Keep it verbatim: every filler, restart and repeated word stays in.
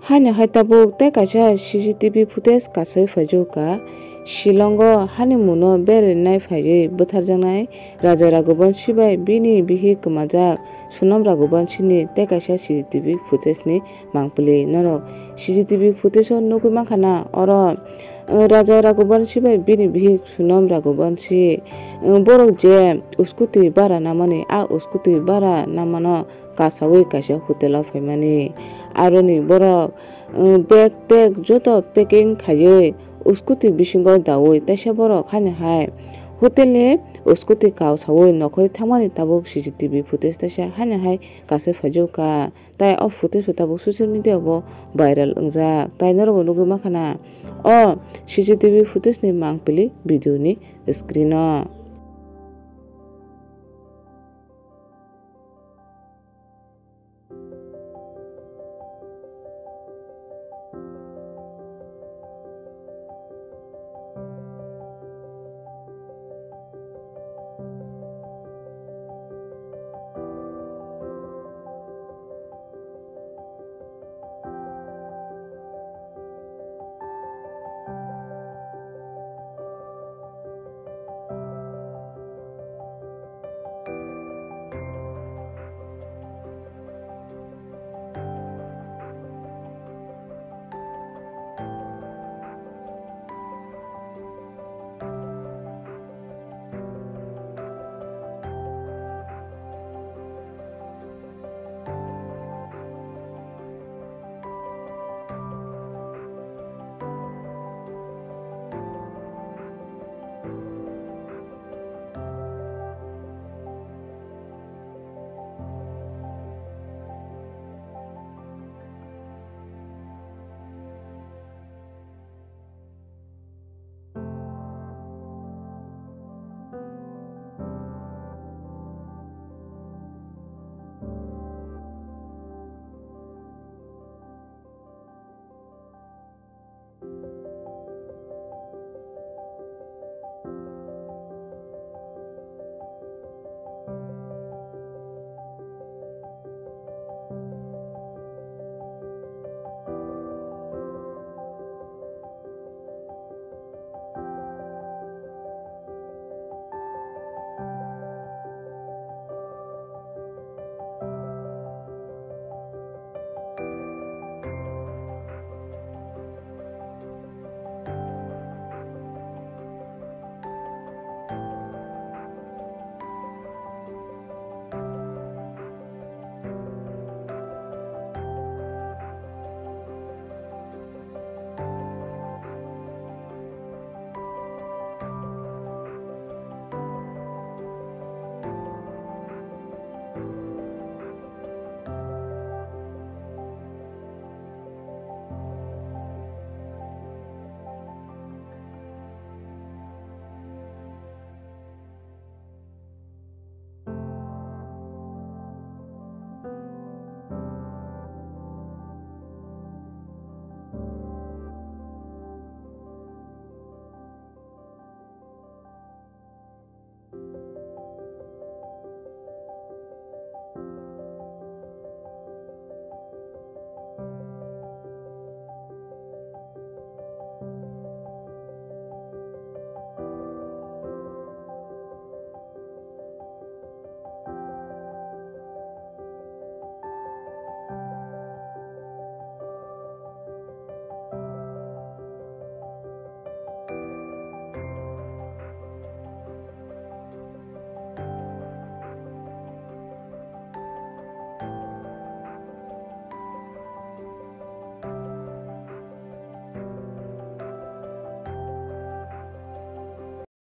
Haino hai tabuk tei kaisa C C T V footage kasui phaijakha. Shillongo honeymoon-o beraina phaiwi butharjaknai Raja Raghuvanshi bai bini bihik kwmajak Sonam Raghuvanshi-ni tei kaisa C C T V footage-ni mangpili. Norok C C T V footage-o nugwi mankha na oro, uh, Raja Raghuvanshi bai bini bihik Sonam Raghuvanshi, uh, borok je scooty bara namani, a scooty bara namano kasawi kaisa hotel-o phaimani. Aroni borok, uh, bag tag joto packing khaiwi scooty bisingo dawi teisa borok haino hai hotel-ni scooty kau sawi nokhorwi thangmani tabuk C C T V footage teisa haino hai kasui phaijakha. Tai o footage bo tabuk social media-o viral wngjak. Tai norokbo nugwi mankha na o C C T V footage-ni mangpili video-ni screen-o.